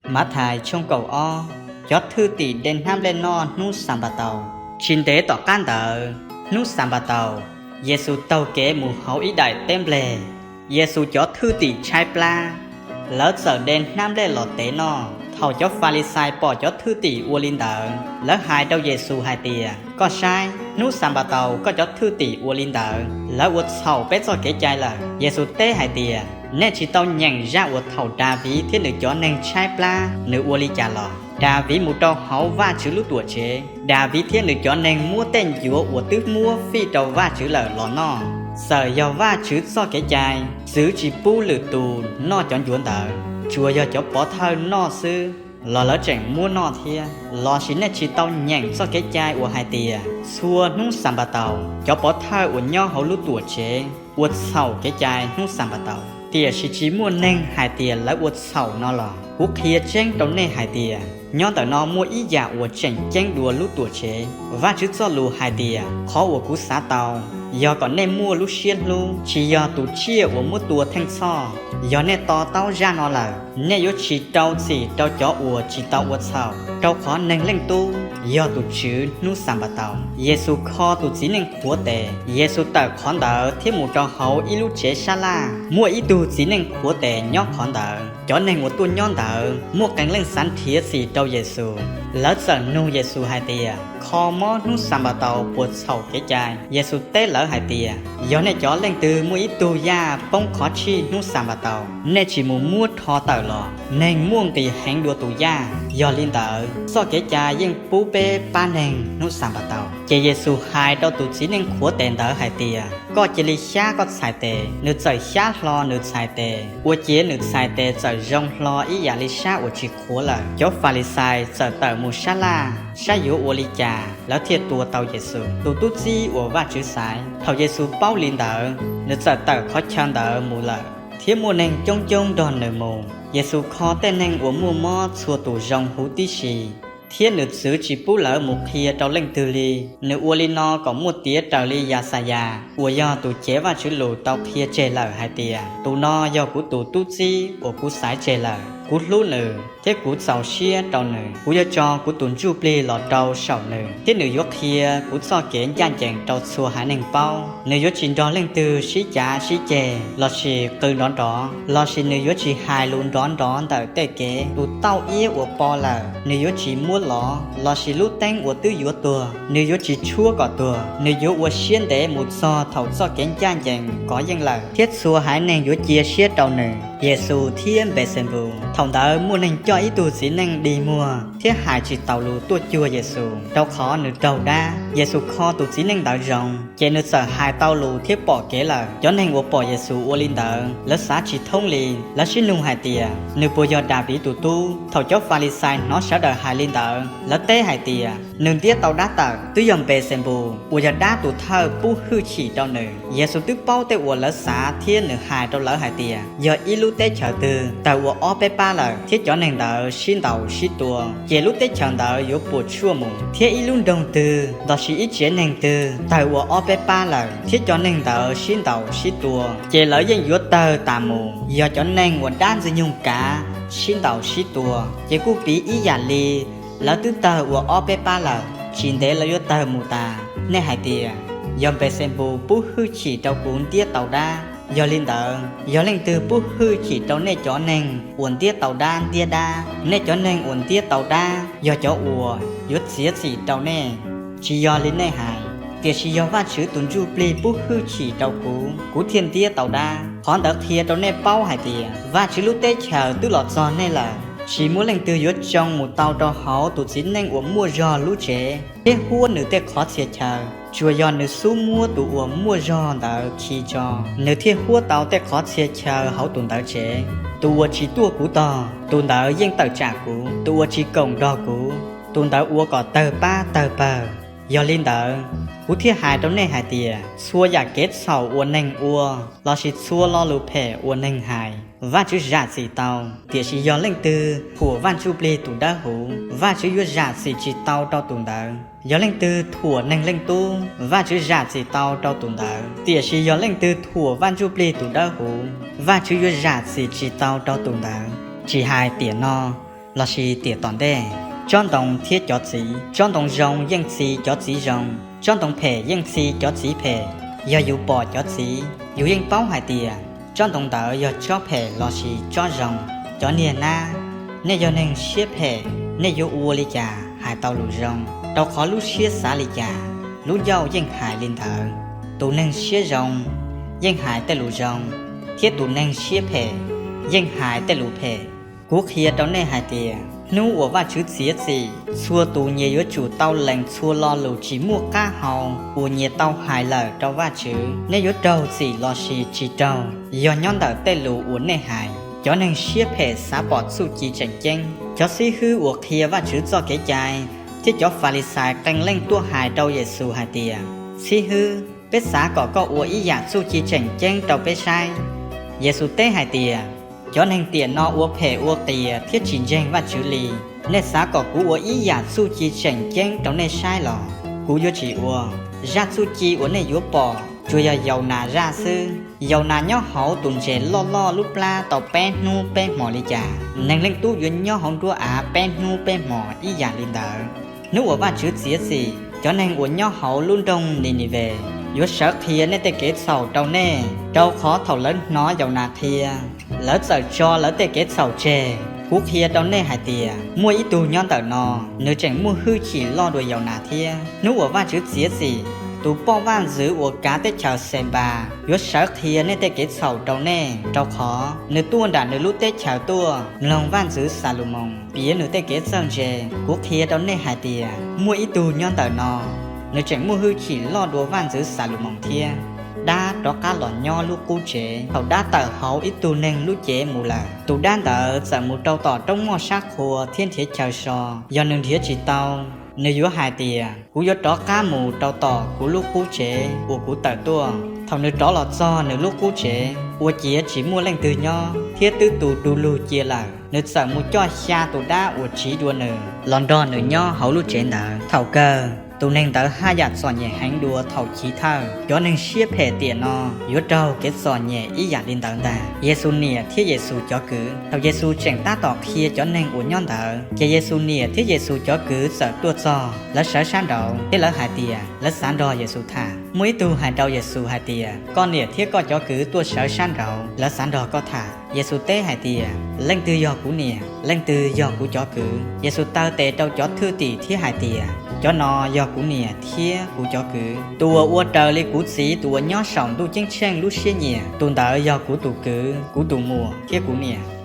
Mathais tshooj kaum ob. Cov thwj tim de hnab nplej noj hnub Xanpataus. Tsis ntev tom qab ntawd, hnub Xanpataus, Yexus taug kev mus hauv ib daim teb npleg. Yexus cov thwj tim tshaib plab, lawv txawm de hnab nplej los tev noj. Thaum cov Falixais pom cov thwj tim ua li ntawd, lawv hais rau Yexus hais tias, Koj saib, hnub Xanpataus koj cov thwj tim ua li ntawd, lawv ua txhaum peb txoj kev cai lawm. Yexus teb hais tias, Nej tsis tau nyeem zaj uas thaum Daviv thiab nws cov neeg tshaib plab nws ua li cas los? Daviv mus rau hauv Vajtswv lub Tuamtsev, Daviv thiab nws cov neeg muab tej ncuav uas twb muab fij rau Vajtswv lawm los noj. Txawm yog Vajtswv txoj kev cai txwv tsis pub lwm tus noj cov ncuav ntawd, tsuas yog cov pov thawj noj xwb los lawv tseem muab noj thiab. Lossis nej tsis tau nyeem txoj kev cai uas hais tias, Txhua hnub Xanpataus cov pov thawj uas nyob hauv lub Tuamtsev ua txhaum kev cai hnub Xanpataus? Tiam sis tsis muaj neeg hais tias lawv ua txhaum no los? Kuv qhia tseeb rau nej hais tias, nyob ntawm no muaj ib yam uas tseem ceeb dua lub Tuamtsev. Vajtswv txoj lus hais tias, Qhov uas kuv xav tau yog kom nej muaj lub siab hlub, tsis yog tus tsiaj uas muab tua theej txhoj. Yog nej to taub zaj no lawm, nej yuav tsis rau txim rau cov uas tsis tau ua txhaum, rau qhov Neeg Leej Tub yog tus Tswv hnub Xanpataus. Yexus kho tus txiv neej qhuav tes. Yexus tawm qhov ntawd thiab mus rau hauv ib lub tsev sab laj. Muaj ib tug txiv neej qhuav tes nyob qhov ntawd. Cov neeg uas tuaj nyob ntawd muaj qee leej xav nrhiav txim rau Yexus. Lawv txawm nug Yexus hais tias, Kho mob hnub Xanpataus puas txhaum kev cai? Yexus teb lawv hais tias, Yog nej cov leej twg muaj ib tug yaj poob qhov tshij hnub Xanpataus, nej tsis mus muab rho tawm los? Neeg muaj nqis heev dua tus yaj. Yog li ntawd, txoj kev cai yeej pub peb pab neeg hnub Xanpataus. Ces Yexus hais rau tus txiv neej qhuav tes ntawd hais tias, Koj cia li xyab koj txhais tes. Nws txawm xyab hlo nws txhais tes, ua ciav nws txhais tes txawm zoo hlo ib yam li sab uas tsis qhuav lawm. Cov Falixais txawm tawm mus sab laj saib yuav ua li cas lawv thiaj tua tau Yexus. Tus tub txib uas Vajtswv xaiv. Thaum Yexus paub li ntawd, nws txawm tawm qhov chaw ntawd mus lawm, thiab muaj neeg coob coob nrog nws mus. Yexus kho tej neeg uas muaj mob txhua tus zoo huv tib si, thiab nws txwv tsis pub lawv mus qhia rau leej twg li. Nws ua li no kom muaj tiav raws li Yaxayas uas yog tus cev Vajtswv lus tau qhia tseg lawm hais tias, Tus no yog kuv tus tub txib uas kuv xaiv tseg lawm. Kuv hlub nws, thiab kuv txaus siab rau nws. Kuv yuav tso kuv tus ntsuj plig los rau saum nws, thiab nws yuav qhia kuv txoj kev ncaj ncees rau txhua haiv neeg paub. Nws yuav tsis nrog leej twg sib cav sib ceg lossis qw nrov nrov, lossis nws yuav tsis hais lus nrov nrov ntawm tej kev. Tus tauj iab uas po lawm, nws yuav tsis muab lov, lossis lub teeb uas twb yuav tuag, nws yuav tsis tshuab kom tuag. Nws yuav ua siab ntev mus txog thaum txoj kev ncaj ncees kov yeej lawm, thiab txhua haiv neeg yuav cia siab rau nws. Yexus thiab Npexenpus. Thaum ntawd muaj neeg coj ib tug txiv neej dig muag thiab hais tsis taus lus tuaj cuag Yexus, rau qhov nws raug dab. Yexus kho tus txiv neej ntawd zoo, ces nws txawm hais tau lus thiab pom kev lawm. Cov neeg uas pom Yexus ua li ntawd, lawv xav tsis thoob li. Lawv sib nug hais tias, Nws puas yog Daviv tus tub? Thaum cov Falixais hnov sawv daws hais li ntawd, lawv teb hais tias, Nws ntiab tau dab tawm, twb yog Npexenpus uas yog dab tus thawj pub hwj chim rau nws. Yexus twb paub tej uas lawv xav thiab nws hais rau lawv hais tias, Yog ib lub teb chaws twg tawg ua ob peb pab lawm, thiab cov neeg ntawd sib ntaus sib tua, ces lub teb chaws ntawd yuav puas tsuaj mus. Thiab ib lub nroog twg lossis ib tsev neeg twg tawg ua ob peb pab lawm, thiab cov neeg ntawd sib ntaus sib tua, ces lawv yeej yuav tawg tas mus. Yog cov neeg uas dab Ntxwg nyoog kav sib ntaus sib tua, ces kuj piv ib yam li lawv twb tawg ua ob peb pab lawm, tsis ntev lawv yuav tawg mus tas. Nej hais tias, Yog Npexenpus pub hwj chim rau kuv ntiab tau dab. Yog li ntawd, yog leej twg pub hwj chim rau nej cov neeg uas ntiab tau dab ntiab dab? Nej cov neeg uas ntiab tau dab yog cov uas yuav txiav txim rau nej, tsis yog li nej hais. Tiam sis yog Vajtswv tus ntsuj plig pub hwj chim rau kuv, kuv thiaj ntiab tau dab. Qhov ntawd qhia rau nej paub hais tias, Vajtswv lub teb chaws twb los txog nej lawm. Tsis muaj leej twg yuav tsoo mus tau rau hauv tus txiv neej uas muaj zog lub tsev thiab huab nws tej qhov txhia chaw, tsuas yog nws xub muab tus uas muaj zog ntawd khi tso, nws thiaj huab tau tej qhov txhia chaw hauv tus ntawd tsev. Tus uas tsis tuaj kuv tog, tus ntawd yeej tawm tsam kuv. Tus uas tsis koom nrog kuv, tus ntawd ua kom tawg pab tawg pawg. Yog li ntawd, Kuv thiaj hais rau nej hais tias, txhua yam kev txhaum uas neeg ua lossis txhua lo lus phem uas neeg hais, Vajtswv zam txim tau. Tiam sis yog leej twg thuam Vaj Ntsujplig tus Dawbhuv, Vajtswv yuav zam txim tsis tau rau tus ntawd. Yog leej twg thuam Neeg Leej Tub, Vajtswv zam txim tau rau tus ntawd. Tiam sis yog leej twg thuam Vaj Ntsujplig tus Dawbhuv, Vajtswv yuav zam txim tsis tau rau tus ntawd, tsis hais tiam no lossis tiam tom ntej. Tsob ntoo thiab cov txiv. Tsob ntoo zoo yeej txi cov txiv zoo, tsob ntoo phem yeej txi cov txiv phem. Yog yus pom cov txiv, yus yeej paub hais tias tsob ntoo ntawd yog tsob phem lossis tsob zoo. Cov niag nab, nej yog neeg siab phem, nej yuav ua li cas hais tau lus zoo? Rau qhov lub siab xav li cas, lub ncauj yeej hais li ntawd. Tus neeg siab zoo yeej hais tej lus zoo, thiab tus neeg siab phem yeej hais tej lus phem. Kuv qhia rau nej hais tias, hnub uas Vajtswv txiav txim, txhua tus nyias yuav tsum tau lees txhua lo lus tsis muaj qab hau uas nyias tau hais lawm rau Vajtswv. Nej yuav raug txim lossis tsis raug, yog nyob ntawm tej lus uas nej hais. Cov neeg siab phem xav pom txuj ci tseem ceeb. Cov xib hwb uas qhia Vajtswv txoj kev cai thiab cov Falixais qee leej tuaj hais rau Yexus hais tias, Xib hwb, peb xav kom koj ua ib yam txuj ci tseem ceeb rau peb saib. Yexus teb hais tias, Cov neeg tiam no ua phem ua qias thiab tsis ntseeg Vajtswv li. Nej xav kom kuv ua ib yam txuj ci tseem ceeb rau nej saib los? Kuv yuav tsis ua. Zaj txuj ci uas nej yuav pom tsuas yog Yaunas zaj xwb. Yaunas nyob hauv tus ntses loj loj lub plab tau peb hnub peb hmos li cas, Neeg Leej Tub yuav nyob hauv nruab av peb hnub peb hmos ib yam li ntawd. Hnub uas Vajtswv txiav txim, cov neeg uas nyob hauv lub nroog Ninives yuav sawv qhia nej tej kev txhaum rau nej, rau qhov thaum lawv hnov Yaunas qhia, lawv txawm tso lawv tej kev txhaum tseg. Kuv qhia rau nej hais tias, muaj ib tug nyob ntawm no, nws tseem muaj hwj chim loj dua Yaunas thiab. Hnub uas Vajtswv txiav txim, tus poj vaj ntxwv uas kav teb chaws Xenpas yuav sawv qhia nej tej kev txhaum rau nej, rau qhov nws tuaj nram nws lub teb chaws tuaj mloog Vaj ntxwv Xalumoos piav nws tej kev txawj ntse. Kuv qhia rau nej hais tias, muaj ib tug nyob ntawm no, nws tseem muaj hwj chim loj dua Vaj ntxwv Xalumoos thiab. Dab rov qab los nyob lub qub tsev. Thaum dab tawm hauv ib tug neeg lub cev mus lawm, tus dab ntawd txawm mus rau tom roob moj sab qhua thiab nrhiav chaw so. Yog nws nrhiav tsis tau, nws yuav hais tias, Kuv yuav rov qab mus rau tom kuv lub qub tsev uas kuv tawm tuaj. Thaum nws rov los txog nws lub qub tsev, ua ciav tsis muaj leej twg nyob, thiab twb tu du lug cia lawm. Nws txawm mus coj xya tus dab uas tsiv dua nws los nrog nws nyob hauv lub tsev ntawd. Thaum kawg, tus neeg ntawd haj yam txom nyem heev dua thaum chiv thawj. Cov neeg siab phem tiam no yuav raug kev txom nyem ib yam li ntawd ntag. Yexus niam thiab Yexus cov kwv. Thaum Yexus tseem tab tom qhia cov neeg uas nyob ntawd, ces Yexus niam thiab Yexus cov kwv txawm tuaj txog. Lawv sawv sab nraud thiab lawv hais tias, lawv xav nrog Yexus tham. Muaj ib tug hais rau Yexus hais tias, Koj niam thiab koj cov kwv tuaj sawv sab nraud, lawv xav nrog koj tham. Yexus teb hais tias, Leej twg yog kuv niam, leej twg yog kuv cov kwv? Yexus taw tes rau cov thwj tim thiab hais tias, Cov no yog kuv niam thiab kuv cov kwv. Tus uas ua raws li kuv Txiv tus uas nyob saum ntuj ceeb tsheej lub siab nyiam, tus ntawd yog kuv tus kwv, kuv tus muam thiab kuv niam.